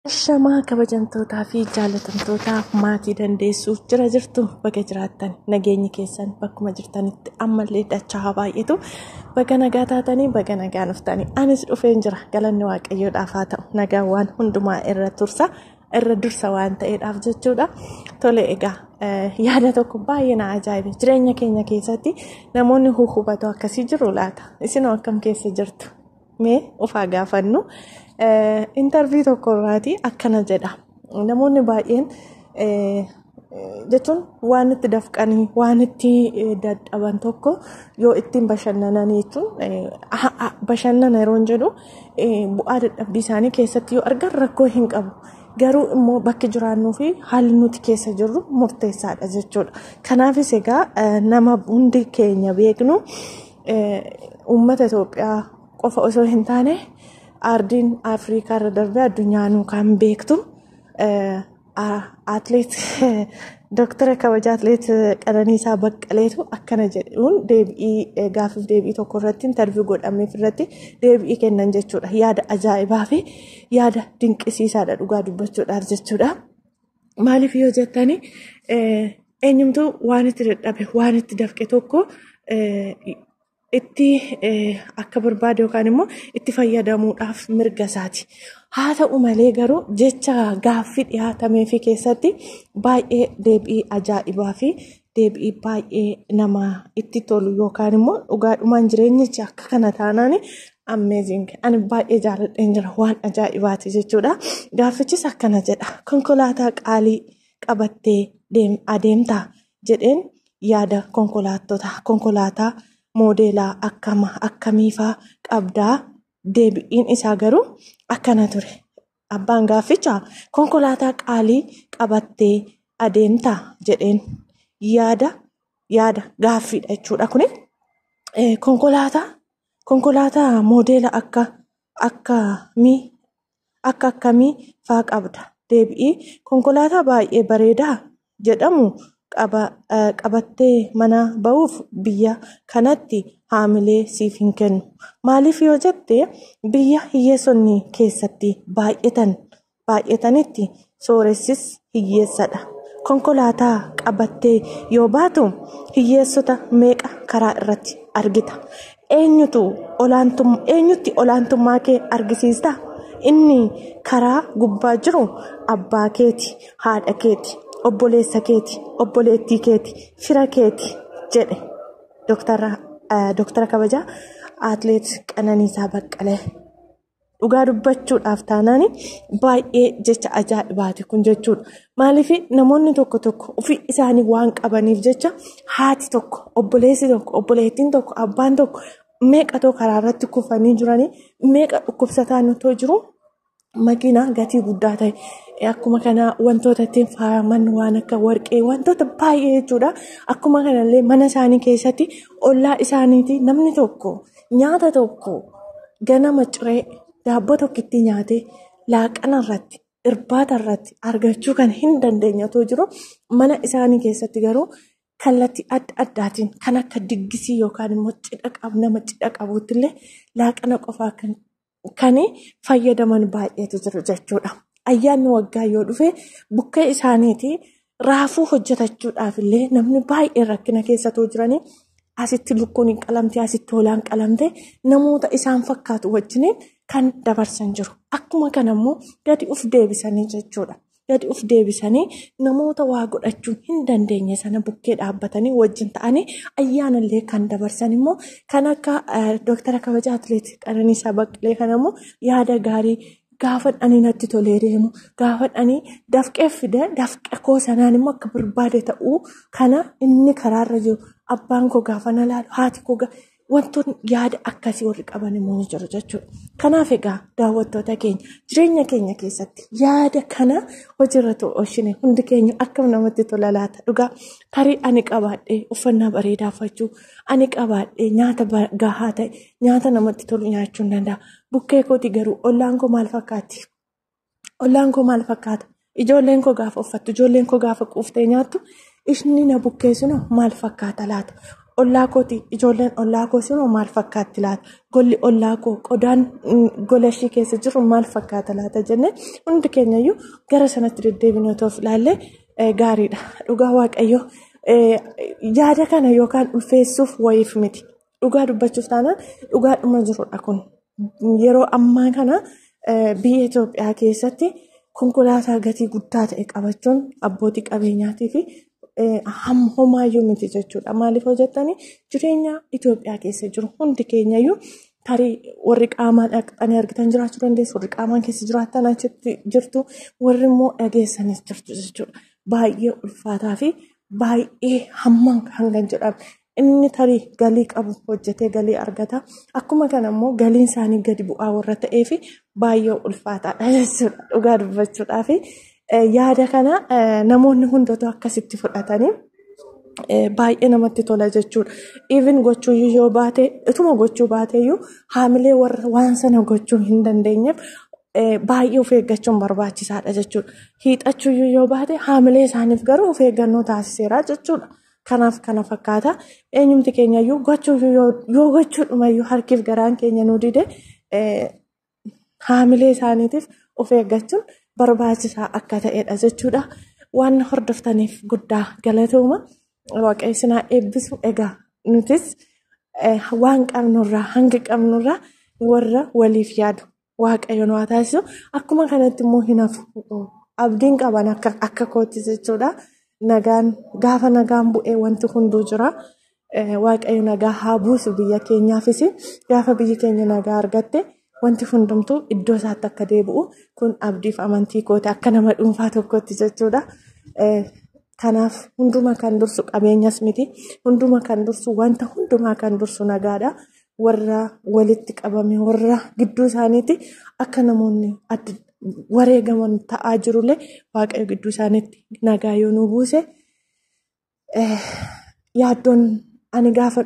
Shamaa kabajamtootaa fi jaalatamtoota maatii dandeessuuf jira jirtu baga jiraattan nageenyi keessan bakkuma jirtanitti ammallee dachaa haa baay'atu. Baga nagaa taatanii baga nagaa dhuftanii anis dhufeen jira. Galanni waaqayyoodhaaf haa ta'u, nagaan waan hundumaa irra tursa irra dursa waan ta'eedhaaf jechuudha. Tole, egaa yaada tokko baay'ee na ajaa'ibe. Jireenya keenya keessatti namoonni huhubatu akkasii jiru laata? Isinoo akkam keessa jirtu? Mee ufaa gaafannu. Interview tokko irraati akkana jedha. Namoonni baay'een jechuun waan itti dafqanii waan itti dadhaban tokko yoo ittiin bashannananii jechuun, bashannana yeroo jedhu, bu'aa dadhabbii isaanii keessatti yoo argan rakkoo hin qabu. Garuu immoo bakki jiraannuu fi haalli nuti keessa jirru murteessaadha jechuudha. Kanaafis egaa nama hundi keenya beeknu, uummata Itoophiyaa qofa osoo hin taane ardiin Afrikaa irra darbee addunyaanuu kan beektu, atleet Dooktara kabajaa atleet Qananiisaa Baqqaleetu akkana jedhuun deebi'ii gaaffiif deebii tokko irratti interview godhameef irratti deebi'ii kennan jechuudha. Yaada ajaa'ibaa fi yaada dinqisiisaadha dhugaa dubbachuudhaaf jechuudha. Maaliif yoo jettani, eenyumtuu waan itti dadhabe, waan itti dafqe tokko itti akka barbaade yookaan immoo itti fayyadamuudhaaf mirga isaati. Haa ta'u malee garuu jecha gaaffii dhiyaatameefi keessatti baay'ee deebii ajaa'ibaa fi deebii baay'ee nama itti tolu yookaan immoo dhugaadhumaan jireenyichi akka kana taanaan amazing, ani baay'ee jaalladheen jira, waan ajaa'ibaati jechuudha. Gaaffichis akkana jedha: "Konkolaataa qaalii qabattee adeemtaa?" jedheen. Yaada konkolaattota, konkolaataa moodeelaa akkama akkamiifaa qabdaa? Deebiin isaa garuu akkana ture. Abbaan gaaffichaa "Konkolaataa qaalii qabattee adeemtaa?" jedheen. Yaada gaaffiidha jechuudha kuni. Konkolaataa moodeela akka akkamii akka akkamii faa qabda? Deebi'ii konkolaataa baay'ee bareedaa jedhamu qabattee mana ba'uuf biyya kanatti haamilee siif hin kennu. Maaliif yoo jette, biyya hiyyeessonni keessatti baay'atanitti sooressis hiyyeessadha. Konkolaataa qabattee yoo baatu hiyyeessota meeqa karaa irratti argita? Eenyutti olaantummaa kee argisiista? Inni karaa gubbaa jiru abbaa keeti, haadha keeti, obboleessa keeti, obboleettii keeti, fira keeti jedhe Dooktara kabajaa atleet Qananiisaa Baqqalee. Dhugaa dubbachuudhaaf taanaan baay'ee jecha ajaa'ibaati kun jechuudha. Maaliif, namoonni tokko tokko ofii isaanii waan qabaniif jecha haati tokko, obboleessi tokko, obboleettiin tokko, abbaan tokko meeqatoo karaa irratti kufanii jiranii, meeqa dhukkubsataan otoo jiru, makiinaa gatii guddaa ta'e, akkuma kana wantoota ittiin faayaman waan akka warqee, wantoota baay'ee jechuudha. Akkuma kanallee mana isaanii keessatti ollaa isaaniitii namni tokko nyaata tokko ganama ciree daabboo tokkitti nyaatee laaqana irratti, irbaata irratti argachuu kan hin dandeenye otoo jiru, mana isaanii keessatti garuu kallattii adda addaatiin kan akka diggisii yookaan immoo cidha qabu, nama cidha qabuutti illee laaqana qofaa kan fayyadaman baay'eetu jiru jechuudha. Ayyaanni waggaa yoo dhufe bukkee isaaniitii raafuu hojjetachuudhaaf illee namni baay'een rakkina keessatoo jiranii, asitti lukkuun hin qalamte, asitti hoolaan qalamte, namoota isaan fakkaatu wajjiniin kan dabarsan jiru. Akkuma kana immoo gadi uf deebisanii jechuudha. Gadi uf deebisanii namoota waa godhachuu hin dandeenye sana bukkee dhaabbatanii wajjin ta'anii ayyaanallee kan dabarsan immoo kan akka Dooktara kabajaa atileet Qananiisaa Baqqalee kana immoo yaada gaarii, gaafa ani natti tolee deemu, gaafa ani dafqee fide, dafqe koo sanaan immoo akka barbaade ta'uu kana, inni karaarra jiru abbaan koo gaafa na laalu, haati koo, wantoonni yaada akkasii warri qaban immoo ni jiru jechuudha. Kanaaf egaa daawwattoota keenya, jireenya keenya keessatti yaada kana hojiirra oolchine hundi keenya akkam namatti tola laata? Dhugaa tarii ani qabaadhee uffannaa bareedaa uffachuu, ani qabaadhee nyaata gahaa ta'e, nyaata namatti tolu nyaachuu hin danda'a. Bukkee kooti garuu ollaan koo maal fakkaatti? Ollaan koo maal fakkaata? Ijoolleen koo gaafa uffattu, ijoolleen koo gaafa quuftee nyaattu, ishni na bukkee sun maal fakkaata laata? Ollaa kooti ijoolleen ollaa koo sinoo maal fakkaatti laata? Golli ollaa koo qodaan gola ishii keessa jiru maal fakkaata laata jennee hundi keenyayyuu gara sanatti deddeebinee otoo of ilaallee gaariidha. Dhugaa Waaqayyoo yaada kana yookaan ulfeessuuf wayiif miti. Dhugaa dubbachuuf taanaan dhugaadhuma jirudha kun. Yeroo ammaa kana biyya Itoophiyaa keessatti konkolaataa gatii guddaa ta'e qabachuun abbootii qabeenyaatii fi homaayyuu miti jechuudha. Maaliif hojjettanii jireenya Itoophiyaa keessa jiru hundi keenyayyuu tarii warri qaamaan dhaqxanii argitan jiraachuu dandeessu, warri qaamaan keessa jiraattan achitti jirtu, warri immoo dhageessanis jirtu jechuudha. Baay'ee ulfaataa fi baay'ee hammaan hangan jedhame. Inni tarii galii qabu hojjetee galii argata. Akkuma kana immoo galiin isaanii gadi bu'aa warra ta'ee fi baay'ee ulfaataadha jechuudha. Dhugaa dubbachuudhaa fi yaada kana namoonni hundatu akkasitti fudhatanii baay'ee namatti tola jechuudha. Even gochuu yoo baate, ituma gochuu baateyyuu haamilee warra waan sana gochuu hin dandeenyeef baay'ee of eeggachuun barbaachisaadha jechuudha. Hiixachuu yoo baate haamilee isaaniif garuu of eeggannoo taasiseera jechuudha. Kanaaf kana fakkaata. Eenyumti keenyayyuu gochuu yoo gochuudhumayyuu harkiif garaan keenya nu dide haamilee isaaniitiif of eeggachuun barbaachisaa akka ta'edha jechuudha. Waan hordoftaniif guddaa galatooma. Waaqayyo isin haa eebbisu. Egaa nutis waan qabnurraa hanga qabnurraa warra waliif yaadu Waaqayyo nu haa taasisu. Akkuma kanatti immoo hin hafu. Abdiin qaban akka kootti jechuudha. Nagaan gaafa nagaan bu'ee wanti hunduu jira. Waaqayyo nagaa haa buusu biyya keenyaafis. Gaafa biyyi keenya nagaa argatte wanti hundumtuu iddoo isaatti akka deebi'u kun abdiif amantii kooti akka nama dhuunfaa tokkotti jechuudha. Kanaaf hunduma kan dursu qabeenyas miti. Hunduma kan dursu wanta hundumaa kan dursu nagaadha. Warra walitti qabame warra gidduu isaaniitti akka namoonni wareegaman ta'aa jirullee Waaqayyo gidduu isaaniitti nagaa yoo nu buuse yaaddoon ani gaafa.